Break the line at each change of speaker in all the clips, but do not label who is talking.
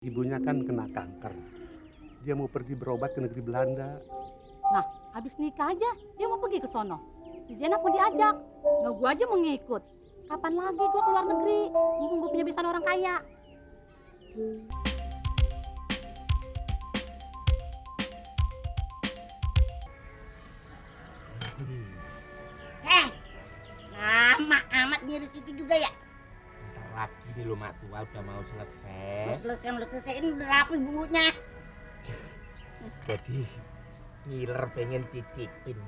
Ibunya kan kena kanker. Dia mau pergi berobat ke negeri Belanda.
Nah, habis nikah aja dia mau pergi ke sono. Si Jenap mau diajak. Nah, gua aja mau ngikut. Kapan lagi gua keluar negeri? Mumpung gua punya besan orang kaya.
Eh, lama amat dia di situ juga ya.
Bentar lagi nih lo mak tua udah mau selesai.
Belum selesai ini udah rapi bumbunya.
Jadi ngiler pengen cicipin.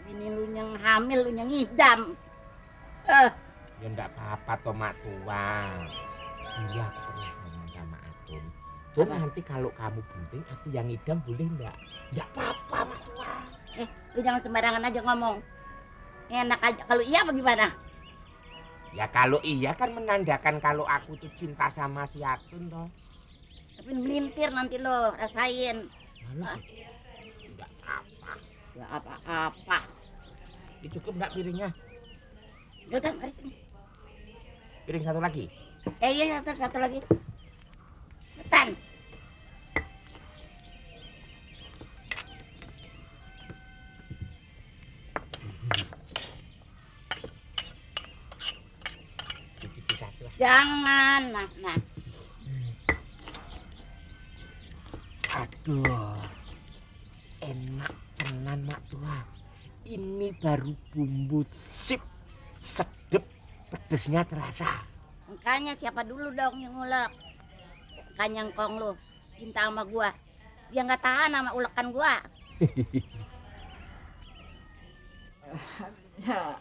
Ini lu yang hamil, lu yang ngidam.
Ya enggak apa-apa toh mak tua. Iya aku pernah ngomong sama Atum. Tuh
Apa?
nanti kalau kamu bunting aku yang ngidam boleh enggak? Enggak apa-apa mak tua.
Lu jangan sembarangan aja ngomong. Enak aja kalau iya apa gimana?
Ya kalau iya kan menandakan kalau aku tuh cinta sama si Atun toh.
Tapi melintir nanti lo rasain.
Malah enggak apa.
Ya apa-apa.
Ini cukup enggak piringnya?
Ya udah, mari sini.
Piring satu lagi.
Iya, satu lagi. Betan.
Cicipi satu lah.
Jangan. Nah.
Aduh, enak tenan mak tua. Ini baru bumbu sip, sedep, pedesnya terasa.
Makanya siapa dulu dong yang ngulek? Kanyang kong lu cinta sama gua. Dia nggak tahan sama ulekan gua.
Ya,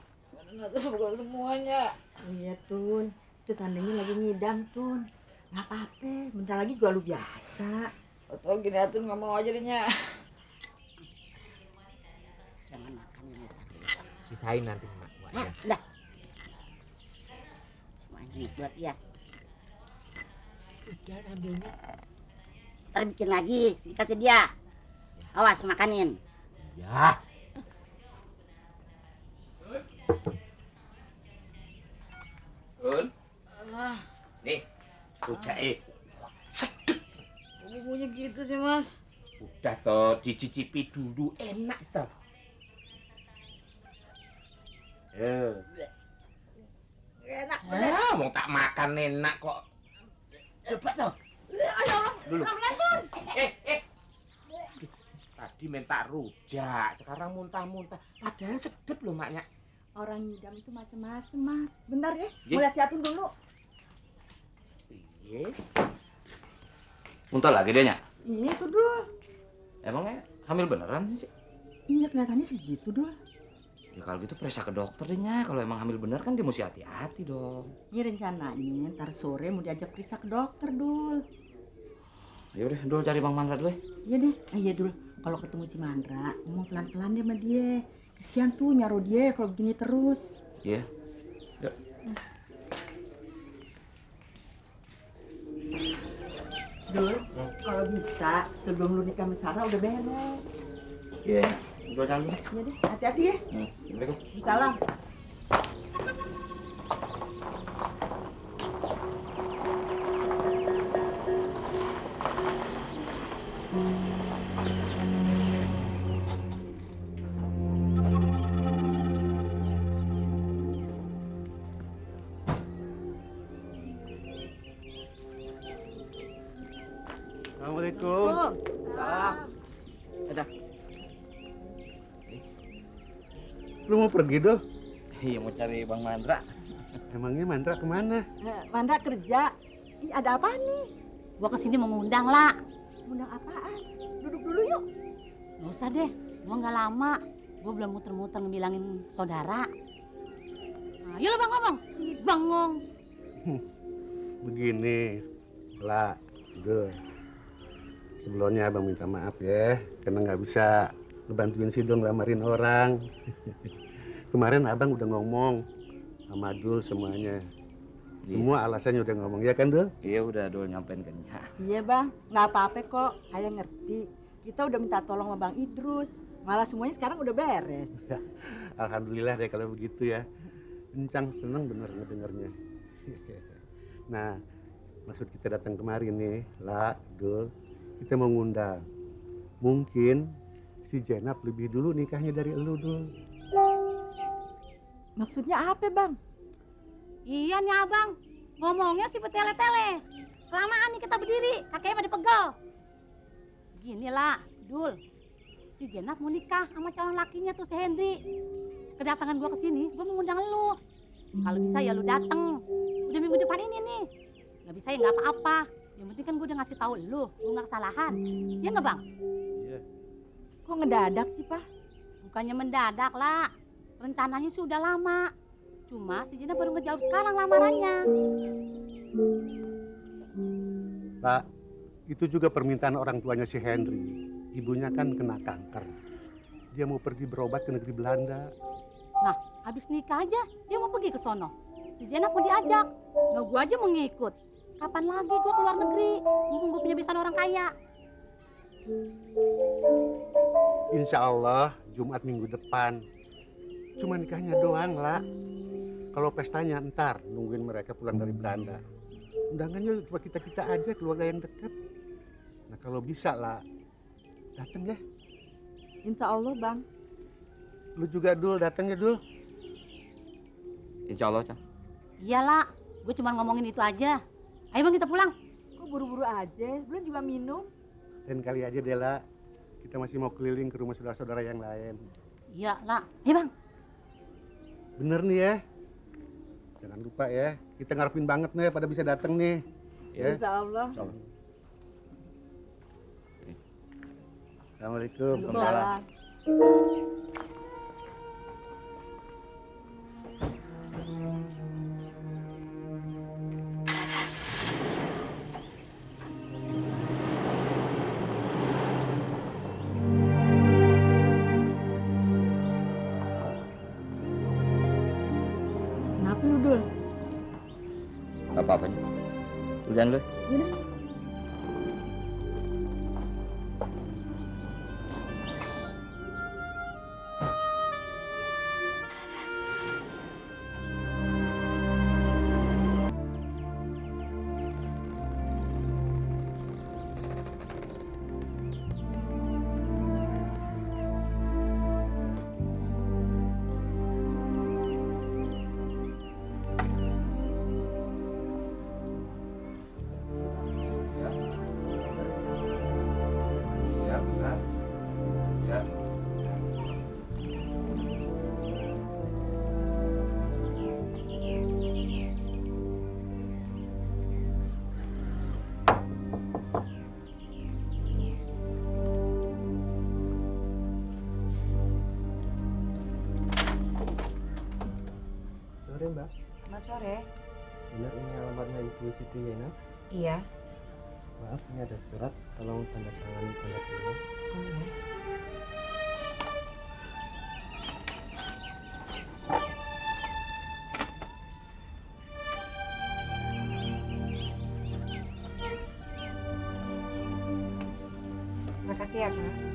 nggak tahu bukan semuanya. Iya Tun, itu tandanya lagi ngidam Tun. Nggak apa-apa, bentar lagi juga lu biasa. Atau gini ya Tun, nggak mau aja dehnya.
Jangan makan yang tadi.
Sisain nanti mak tua ya.
Udah. Semuanya buat dia.
Udah sambilnya.
Ntar bikin lagi, dikasih dia. Awas makanin.
Ya. Un,
Ah,
nih, rujak sedep.
bumbunya gitu sih Mas.
Udah toh dicicipi dulu enak toh.
Enak.
Mau tak makan enak kok. Coba toh.
Ayo,
Dulu. Tadi minta rujak, sekarang muntah-muntah. Padahal sedep loh maknya.
orang ngidam itu macem-macem Mas. Bentar ya,
Ye.
mau lihat si Atun dulu.
Iya.
Muntah lagi dia, Nyak?
Iya tuh Dul.
Emangnya hamil beneran sih?
Iya kelihatannya segitu Dul.
Ya kalau gitu periksa ke dokter deh, Nyak. Kalau emang hamil bener kan dia mesti hati-hati dong.
Ini rencananya ntar sore mau diajak periksa ke dokter Dul.
Ya udah, Dul cari Bang Mandra dulu ya.
Iya deh, iya Dul. Kalau ketemu si Mandra, ngomong pelan-pelan deh sama dia. Kesian tuh nyaro dia kalau begini terus.
Iya.
Dul, kalau bisa sebelum lu nikah sama Sarah udah beres.
Iya, Dul jalan dulu.
Iya deh, hati-hati ya.
Assalamualaikum.
Salam.
Assalamualaikum.
Salam.
Lu mau pergi dong?
Iya, mau cari Bang Mandra.
Emangnya Mantra kemana?
Mandra kerja. Ih, ada apa nih?
Gua kesini mau ngundang lah.
Undang apaan? Duduk dulu yuk.
Nggak usah deh, gua nggak lama. Gua belum muter-muter ngebilangin saudara. Nah, yuk bang ngomong. Ih, bangong.
Begini, lah, Dul. Sebelumnya abang minta maaf ya, karena nggak bisa ngebantuin si Dul ngelamarin orang. Kemarin abang udah ngomong sama Dul semuanya. Semua alasannya udah ngomong, ya kan Dul?
Iya, udah Dul nyampein ke Nyak.
Iya bang, nggak apa-apa kok. Saya ngerti. Kita udah minta tolong sama Bang Idrus. Malah semuanya sekarang udah beres.
Alhamdulillah deh kalau begitu ya. Encang seneng bener ngedengernya. Nah, maksud kita datang kemari nih, lah, Dul, kita mau ngundang. Mungkin si Jenap lebih dulu nikahnya dari elu, Dul.
Maksudnya apa, Bang?
Iya nih abang, ngomongnya sih bertele-tele. Kelamaan nih kita berdiri, kakeknya pada pegel. Gini lah, Dul. Si Jenap mau nikah sama calon lakinya tuh si Henry. Kedatangan gua ke sini, gua mau ngundang lu. Kalau bisa ya lu dateng. Udah minggu depan ini nih. Nggak bisa ya nggak apa-apa. Yang penting kan gua udah ngasih tahu lu nggak kesalahan. Iya nggak bang?
Iya.
Kok ngedadak sih, Pak?
Bukannya mendadak lah. Rencananya sih udah lama. Cuma si Jenap baru ngejawab sekarang lamarannya.
Pak, itu juga permintaan orang tuanya si Henry. Ibunya kan kena kanker. Dia mau pergi berobat ke negeri Belanda.
Nah, habis nikah aja dia mau pergi ke sono. Si Jenap mau diajak. Nah, gua aja mau ngikut. Kapan lagi gua keluar negeri? Mumpung gua punya besan orang kaya.
Insya Allah Jumat minggu depan. Cuma nikahnya doang lah. Kalau pestanya ntar nungguin mereka pulang dari Belanda. Undangannya cuma kita-kita aja, keluarga yang dekat. Nah kalau bisa lah, dateng ya.
Insya Allah, Bang.
Lu juga Dul, dateng ya Dul.
Insya Allah, Cang.
Iyalah, gua cuma ngomongin itu aja. Ayo bang kita pulang.
Kok buru-buru aja? Belum juga minum.
Dan kali aja Dela, kita masih mau keliling ke rumah saudara-saudara yang lain.
Iya lah. Ayo bang.
Bener nih ya. Jangan lupa ya, kita ngarepin banget nih pada bisa dateng nih. Ya.
Insya Allah.
Assalamualaikum.
Waalaikumsalam. Kenapa lu, Dul?
Gak apa-apa. Lu jangan lu.
Yaudah.
Iya, benar. Ya.
Sore Mbak,
Selamat sore.
benar ini alamatnya Ibu Siti Yena?
Iya.
Maaf, ini ada surat, tolong tanda tangan tanda terima.
Oh ya. Makasih ya, Kak.